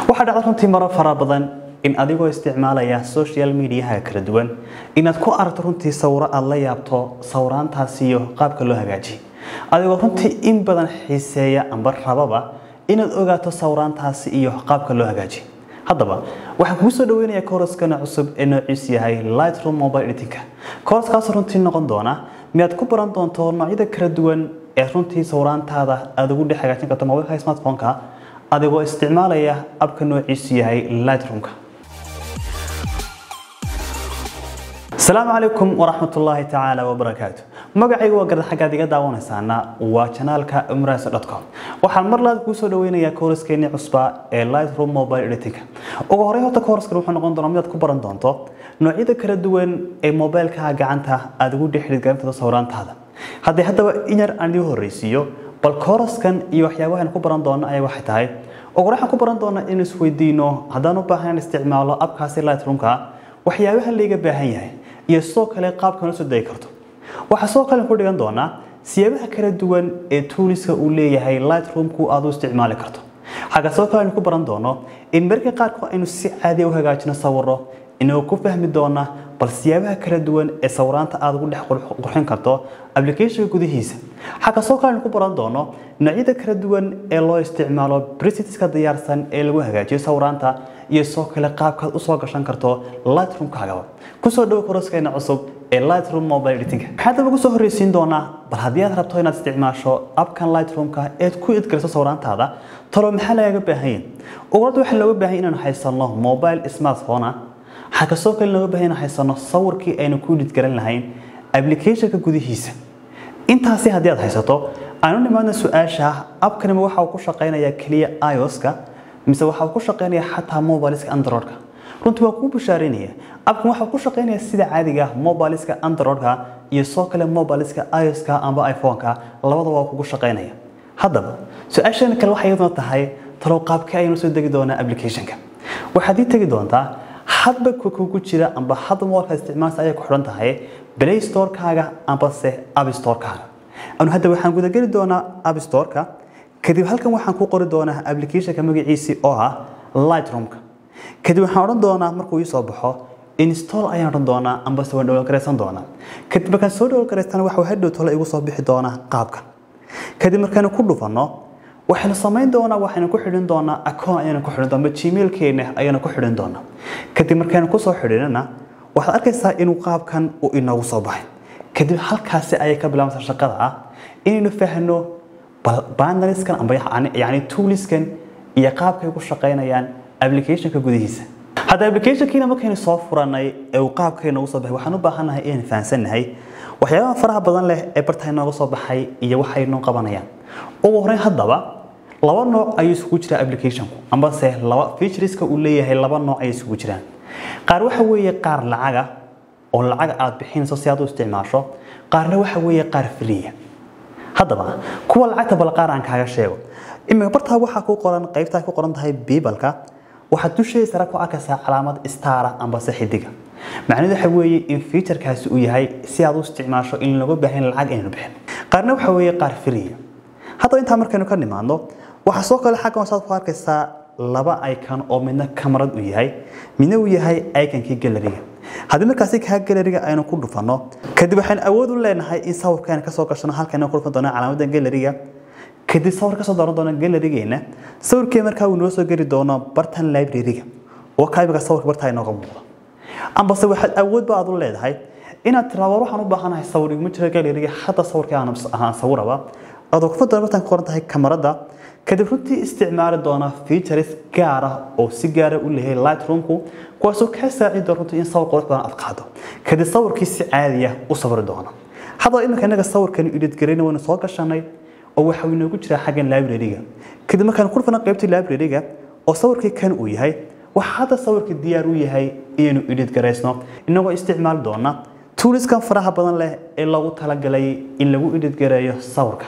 Waxaa dhacda runtii maro fara badan in adigoo isticmaalaya social mediaha kala duwan inaad ku aragto runtii sawiro aad la yaabto sawiraantaasi iyo qaabka loo hagaajiyay, adigoo runtii in badan xiiseeya amba rababa inaad ogaato sawiraantaasi iyo qaabka loo hagaajiyay. Haddaba waxaan kugu soo dhaweynayaa kooraskana cusub ee noociisu yahay Lightroom Mobile Editing. Kooraskaas runtii noqon doona miyaad ku baran doonto noocyada kala duwan ee runtii sawiraantaada aad ugu dhex hagaajin karto mobilka smartphone-ka adigoo isticmaalaya abka noociisu yahay Lightroom-ka. Asalaamu calaykum waraxmatullaahi tacaala wabarakaatu. Magacaygu waa Garad, xaggaad iga daawanaysaana waa janaalka umras.com. Waxaan mar labaad kuu soo dhaweynayaa kooraskeenii cusbaa ee Lightroom Mobile Editing. Ugu horreyn horta kooraskan wuxuu noqon doonaa midaad ku baran doonto noocyada kala duwan ee mobilka gacanta aad ugu dhex xidhiidh karto sawiraantaada. Haddii haddaba in yar aan idiin horreysiiyo bal kooraskan iyo waxyaabaha aynu ku baran doono ayaa waxay tahay: ugu horreyn waxaan ku baran doonaa in isweydiino haddaan u baahan isticmaalo abkaasi Lightroom-ka, waxyaabaha layga baahan yahay iyo sidoo kale qaabka loo soo degi karto. Waxaa sidoo kale ku dhigan doonaa siyaabaha kala duwan ee toolska uu leeyahay Lightroom-ku aad u isticmaali karto. Xagga sidoo kale aynu ku baran doono in marka qaarkood aynu si caadi u hagaajino sawirro, inagoo ku fahmi doona bal siyaabaha kala duwan ee sawiraanta aad ugu dhex qurxin karto application gudihiisa. Xagga sidoo kale aynu ku baran doono noocyada kala duwan ee loo isticmaalo presets-ka diyaarsan ee lagu hagaajiyo sawiraanta iyo sidoo kale qaabkaad usoo gashan karto Lightroom-kaagaba. Kusoo dhowo koroskeena cusub ee Lightroom Mobile Editing. Waxaan daba kusoo horreysiin doonaa bal haddii aad rabto inaad isticmaasho abkan Lightroom-ka eed ku idgaliso sawiraantaada, talo maxaa lagaga baahan yahay? Ugu horreyn waxaa looga baahan yahay inaanu haysano mobile smartphone ah. Waxaa kasoo kale looga baahan yahay inaan haysano sawirkii aynu ku idgaran lahayn application-ka gudihiisa. Intaasi haddii aad haysato, aanu nimaadna su-aasha: abkanima waxa uu ku shaqeynayaa keliya iOS-ka mise waxa uu ku shaqeynayaa xataa mobileska Android-ka? Runtii waa kuu bashaareynaya, abkan waxa uu ku shaqeynayaa sida caadiga ah mobileska Android-ka iyo sidoo kale mobileska iOS-ka amba iPhone-ka, labadaba waa kugu shaqeynaya. Haddaba su-aashan kale waxay iyaduna tahay: talow qaabkee ayaynu soo degi doonaa application-ka? Waxaad ii tegi doontaa hadba kugu jira amba hadba mobilka isticmaalsa ayay ku xidhan tahay Play Store-kaaga ambase App Store-kaaga. Anu hadda waxaan gudageli doonaa App Store-ka. Kadib halkan waxaan ku qori doonaa application-ka magaciisii oo ah Lightroom-ka. Kadib waxaan odhan doonaa markuu ii soo baxo install ayaan odhan doonaa ambase waan download garaysan doonaa. Kadib markaan soo download garaystana, waxa hadhow tole igu soo bixi doonaa qaabkan. Kadib markaanu ku dhufanno, waxaynu samayn doonaa, waxaynu ku xidhin doonaa account ayaynu ku xidhin doonaa, Gmail-keena ayaynu ku xidhin doonaa. Kadib markaanu kusoo xidhinana, waxaad arkaysaa inuu qaabkan uu inoogu soo baxay. Kadib halkaasi ayay ka bilaabaysaa shaqada ah inaynu fahno banners-kan amba yacni tools-kan iyo qaabkay ku shaqaynayaan application-ka gudihiisa. Hadda application-kiina markaynu soo furanay ee uu qaabka inoogu soo baxay, waxaan u baahannahay inaynu fahansannahay waxyaabaha faraha badan leh ee barta inooga soo baxay iyo waxay noo qabanayaan. Ugu horreyn haddaba laba nooc ayuu isugu jiraa application-ku, ambase laba features-ka uu leeyahay laba nooc ayay isugu jiraan. Qaar waxa weeye qaar lacaga oo lacag aad bixinayso si aad u isticmaasho, qaarna waxa weeye qaar free. Haddaba kuwa lacagta bal qaar aan kaaga sheego. Iminka bartaa waxaa ku qoran qaybtaa ku qoran tahay people-ka, waxaad dusheeda sare ku arkaysaa calaamad star ambase xidiga. Macnaheedu waxa weeye in feature-kaasi uu yahay si aad u isticmaasho in looga baahan lacag inaynu bixin. Qaarna waxa weeye qaar free. Haddaba intaa markaynu ka nimaadno, waxaa soo kale xaggan wasaad ku arkaysaa laba icon oo midna kamarad uu yahay, midna uu yahay iconkii gallery-ga. Haddii markaasi kaa gallery-ga aynu ku dhufanno, kadib waxaynu awood u leenahay in sawirka kasoo gashano. Halkan ku dhufan doona calaamada gallery-ga, kadib sawir kasoo dooran doona gallery-geena. Sawirkii markaa uu noo soo geli doono bartan library-ga oo ka imika sawirka bartaa inooga muuqdo. Ambase waxaad awood ba aad u leedahay inaad tiraado: war, waxaan u baahanahay sawir iguma jiro gallery-ga hadda, sawirkii aan sawiraba, adoo ku doona bartan ku qoran tahay kamarada. Kadib runtii isticmaali doona features gaar ah oo si gaara u leeyahay Lightroom-ku, kuwaasoo kaa saacidi doona runtii in sawir qurux badan aad qaado. Kadib sawirkii si caadi ah u sawiri doona. Haddaba iminka innaga sawirkani edit garayna waynu soo gashanay oo waxa uu inoogu jiraa xaggan library-ga. Kadib markaan ku dhufano qaybtii library-ga oo sawirkii kan uu yahay, waxa hadda sawirkii diyaar u yahay inaynu edit garaysno, inagoo isticmaali doona tools-kan faraha badan leh ee loogu talagalay in lagu edit gareeyo sawirka.